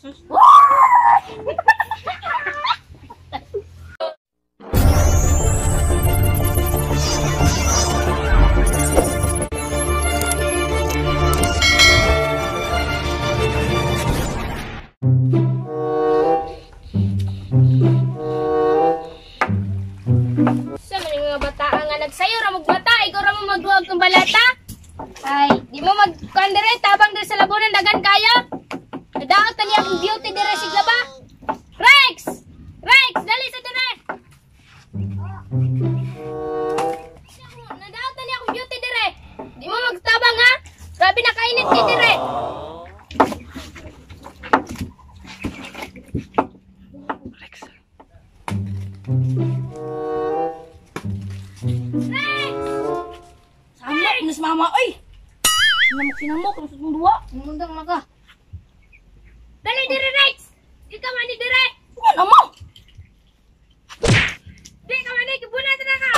Sus. Sa man yung mga bataan nga nagsayo ra mo mata, ikaw ra mo magduag kang balata. Ay, di mo magkuan dire, tabang dire sa labunan dagan kaya. Nadaot tani akong beauty dire sigla ba? Rex! Rex, dali sa dire. Nadaot tani akong beauty dire. Di mo magtabang ha? Grabe na kainit kay dire. Rex. Rex! Sama, inas mama, oy! Sinamok, sinamok, ang susong duwa. Mundang na ka. Dali dire Rex! Di ka man dire. Ano mo? Di ka man gibunat na ka.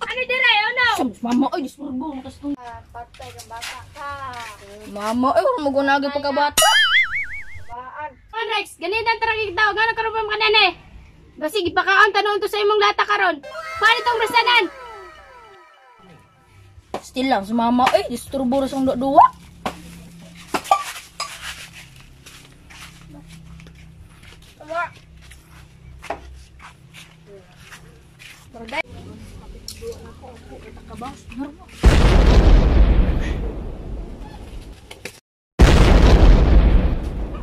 Ano dire? Ano? Sama, mama, oy, disturbo, makastong. Patay kang bata ka. Mama, oy, wala mo gunagi pagkabata. Oh, Rex, ganito ang tarang tao. Gano'n karon pa makanene? Basig, ipakaon tanong to sa imong lata karon. Paano itong rasanan? Still lang, si mama, oy, disturbo ra sa duwa.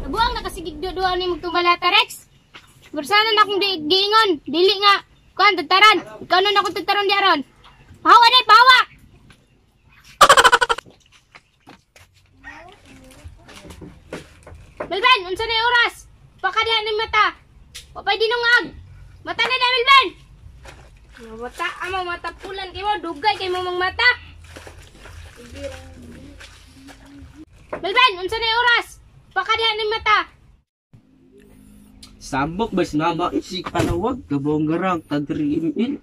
Buang nakasigig duwa ni magtumbalata, Rex. Bersana na akong giingon. Dili nga. Kuan, tataran. Ikaw nun akong tataron di aron. Pahawa day, pahawa! Melvin, unsa na yung oras? Pakadihan ng mata. Wapay dinungag. Mata na na, Melvin! Mata, ama, mata pulan kayo mo. Dugay kayo mo mang mata. Melvin, unsa na yung oras? Pakadihan ng mata. Samok ba si mama? Si panawag, kabong garang, tadri email.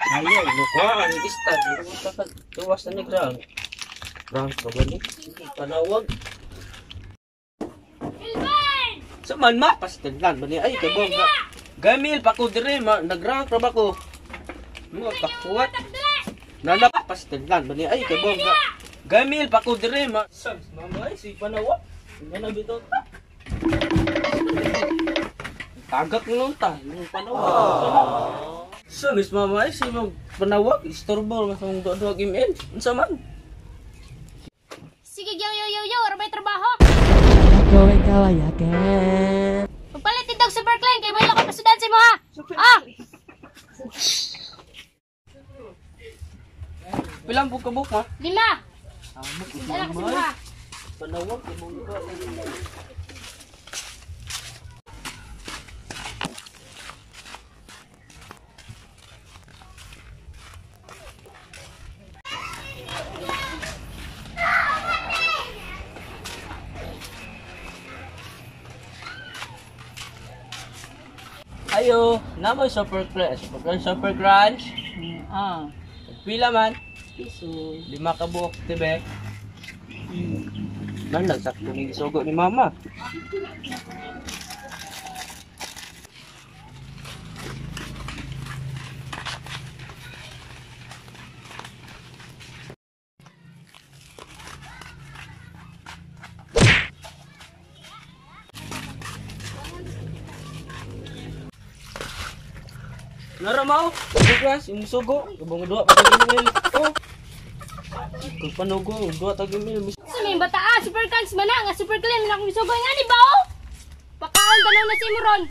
Ayaw, nakuhaan, istan. Tuwas na ni Grang. Grang, kabalik. Panawag. Melvin! Sa man ma, pastilan ba niya? Ay, kabong ga. Gamil, pa ko dire, ma, nagrang ra ba ko? Mga kakuat. Nana, pastilan ba niya? Ay, kabong ga. Gamil, pa ko dire, ma. Sa mama, ay, si panawag. Nga na bitaw ta. Tagak nun ta, yung panawag. So, Miss Mama, ay, si mag panawag, istorbo, mas mong duwag email. Unsa man? Sige, yo, yo, yo, yo, arbay trabaho. Ako ikaw ay akin. Magpalit din sa Berkeley, kay may lakot pasudan sa imo ha. Ah! Pilang bukabok, ma? 5. Samok, Dala ka sa imo ha. Panawag, ibong ka. Ayo, namoy super crunch, super crunch, super crunch. Ah, Pila man? piso. 5 ka buok, tibe. Man lang sakto ni gisugo ni mama. Nara mao, bugas yung sugo, kabang duha pa tag email. Oh. Kung panugo, duha tag email. Sa may bata ah, super crunch man na, nga super clean man akong gisugoy nga ni ba oh? Pakaon tanaw na si imo ron.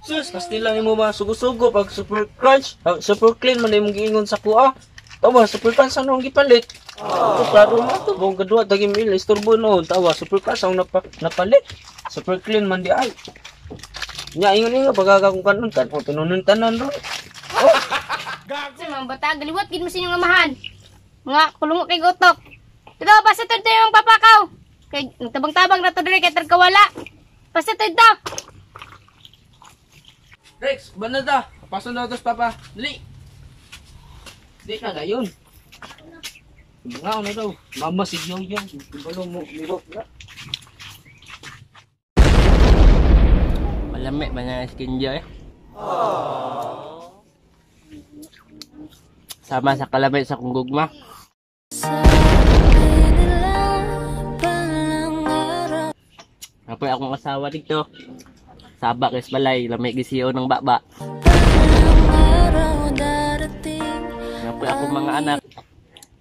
Sus, kastila nimo ba sugo-sugo pag super crunch, super clean man imong giingon sa kuha. Tawa, super crunch ano ang gipalit? Oh. Klaro mo to, bong kadua tag email istorbo noon. Tawa, super crunch ang napalit. Super clean man di ay. Nya ingon ingon pagaga kung kanon kan o tinunon tanan ro. Sa mga bata, galiwat gid mo sa inyong amahan. Mga kulungo kay gotok. Dito, basta to yung papakaw. Kay nagtabang-tabang na to dire kay tarkawala. Basta to ito. Rex, banada. Paso na tos papa. Dali. Di ka dayon. Mga ano daw, mama si Yoyo, ibalo mo, mirok na. Lami ba niya skin joy? Sama sa kalabay sa kong gugma. Apoy akong asawa dito. Saba kay balay, lami gisiyo ng baba. Apoy akong mga anak.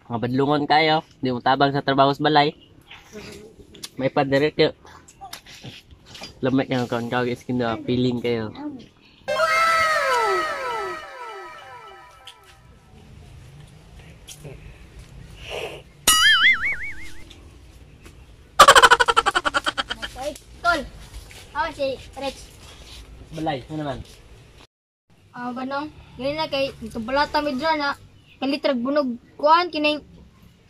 Mga badlungon kayo, di mo tabang sa trabaho sa balay. May padiretyo. Lami kayo kaon kaon skin do, feeling kayo. Tol. Ako si Rex. Balay, ano naman? Banong, ganun na kay ito balata mi dra na kalitrag bunog kuan kining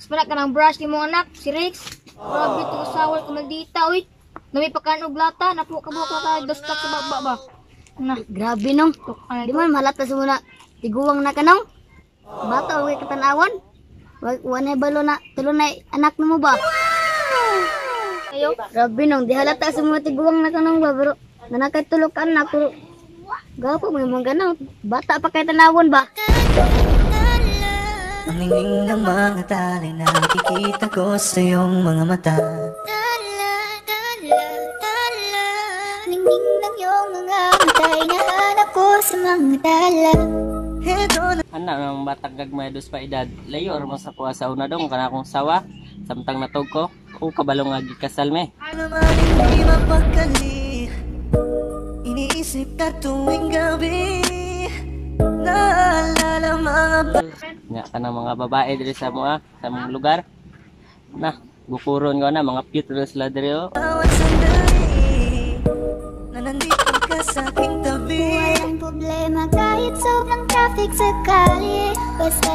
spanak ka ng brush ni mong anak si Rex. Grabe to usawal ka maldita oy. Nami pakan og lata napo ka buok ka dos tak sa baba ba. Na, Grabe nong. Di man malata sa muna. Tiguwang na ka nong. Bata wa kay katanawon. Wa na balo na tulo na anak nimo ba? Ayo. Grabe nong, di halata sa mga tiguwang na ka nong ba pero nanakay tulo ka anak pero gapo mo mga ganaw. Bata pa kay tanawon ba? Ang ningning ng mga tali nakikita ko sa iyong mga mata. Tala, tala, tala. Ningning ng iyong mga mata'y nahanap ko sa mga tala. Ito na Anak ng batang gagmay dos pa edad. Layo ra mo sa kuha sa una dong kana akong sawa. Samtang natog ko, o kabalo nga gikasal me. naman hindi mapakali. Iniisip ka tuwing gabi. Naalala mga Nga kanang mga babae diri sa moa, sa mong lugar. Na, gukuron ko na mga cute ra sila diri oh. bawat sandali na nandito ka sa aking tabi. Walang problema kahit sobrang traffic sa kalye. Basta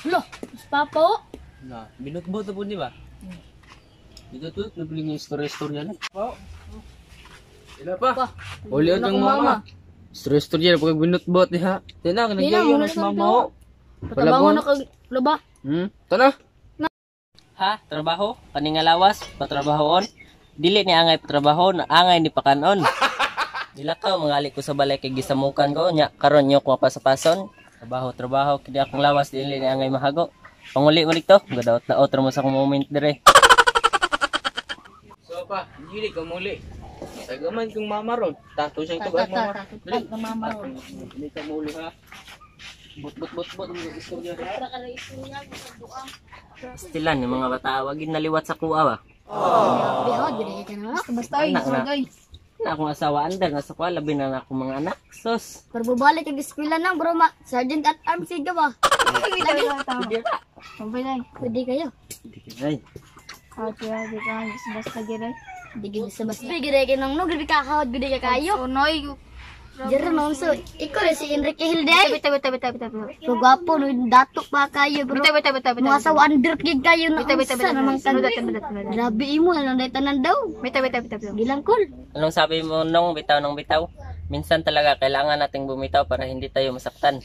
Lo, mas papa oh. Na, binutbot na po di ba? Dito to, nabili ng istorya-istorya na. Pa. Ila pa. Uli ang mama. Istorya-istorya na pag binutbot diha. Tina, Di na, nagyayo muna na sa na mama oh. Patabangon na kag laba. Tana. Ha, trabaho, paningalawas, patrabahoon. Dili ni angay patrabaho, na angay ni pakanon. Dilakaw mangali ko sa balay kay gisamukan ko nya karon nyo ko pa sa pason. Trabaho, trabaho, kini akong lawas dili ni angay mahago. Panguli mo dito, gadaot daot ra mo sa akong moment dire. So pa, dili ka muli. Tagaman kong mama ron. Tato siyang tugag mama. Dili. Mama ron. Dili ka muli ha. Bot bot bot bot ang istorya. Stilan yung mga bata wag naliwat sa kuha ba. Bihod gid ka na. Basta oy, Anak na. sorry. Na akong asawa andar nga sa kuha labi na na akong mga anak. Sus. Pero bubalik ang eskwela nang bro ma. Sergeant at arms siga ba? Pwede ra. Pabay. Pwede kayo. Ay. Ah, grabe ka, basta gid. Di gid sa basta. Gid kay nang no, grabe ka kahod gid ka kayo. Unoy. Jero nong so, ikaw rin si Enrique Hilde. Tabi tabi tabi tabi tabi. So gwapo no, dato pa kayo bro. Tabi tabi tabi. Mga sa under gid kayo na. Tabi tabi unsa naman tabi. ka. Tabi tabi tabi. Grabe imo ano day tanan daw. Tabi tabi tabi. Gilang kol. Anong sabi mo nung bitaw nung bitaw? Minsan talaga kailangan nating bumitaw para hindi tayo masaktan.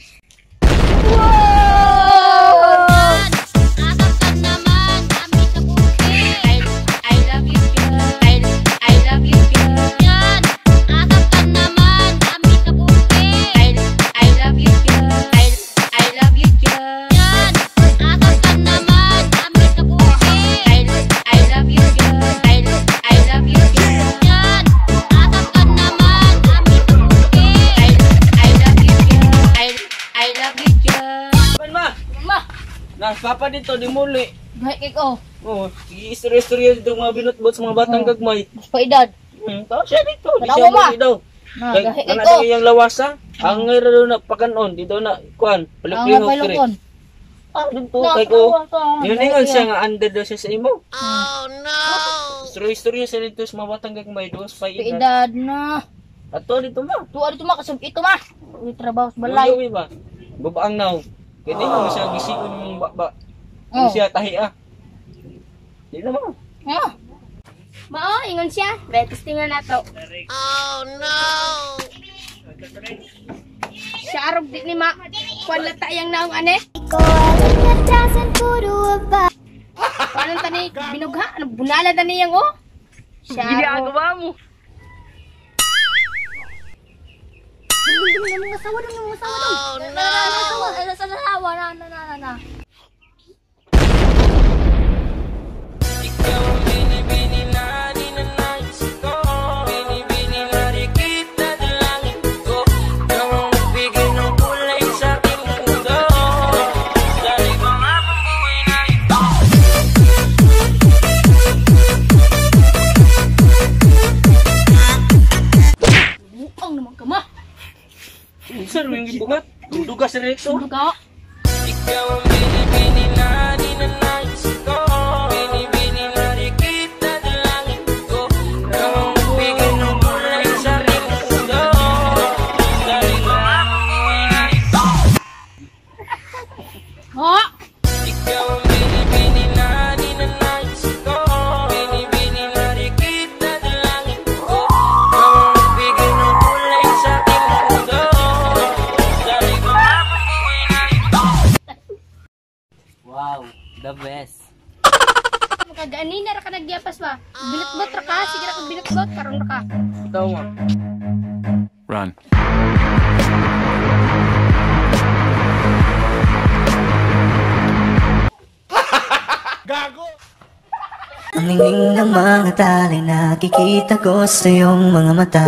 Pan ma. Ma, Na papa dito di muli. gahi kay ko. Oh, sige istorya-istorya dito mga binutbot sa mga batang gagmay. Mas pa edad. Tao siya dito. Di Tanawa, siya ma. muli daw. Na, Kay gahi kay kana ko. daw iyang lawasa. Angay ra daw na pakanon dito na kuan. Ang Palukihok kire. palukon. Ah, dito Na, kay ko. ka. Yun siya nga under daw siya sa imo. Oh no. Istorya-istorya siya dito sa mga batang gagmay dos pa Pa edad. edad na. Ato dito ma. Tuwa dito ma kasab ito ma. Uy, trabaho sa balay. Balay ba? Babaang naw. Kaya di mo siya gisiun mong baba. Oh. Di siya tahi ah. Di na mo. Ah. Mao, ingon siya. Betis tingnan nato. Oh no. Siya arog di ni ma. Kuan lata yang naong ane. Ko alam na trasan puro ba. Kuan tani binugha, ano bunala tani yang oh. Siya arog. mo. Dum dum mga asawa dum mga asawa dum. Oh no. Asawa, asawa, asawa na na na na. Ikaw ang binibini na ninanais ko. Binibini marikita dalangin ko. Ikaw ang nagbigay ng kulay sa aking mundo. Sana'y panghabang buhay na ito. Buang naman ka ma. Sir, yung gibuhat. Duga sa rekso. Duga. Ikaw ang binibini na ninanais ko. Binibini marikita dalangin ko. Ikaw ang nagbigay ng kulay sa aking mundo. Sana'y panghabang buhay na ito. Ha? Ikaw ang binibini na ninanais ko. Binibini marikita dalangin ko. Ikaw ang nagbigay ng kulay sa aking mundo. Sana'y panghabang buhay na ito. Wow, the best. Makaganina ra ka nagyapas ba? Binatbot ra ka, sige ra ka binatbot karon ra ka. Ikaw ma. Run. Ang ningning ng mga talay nakikita ko sa iyong mga mata.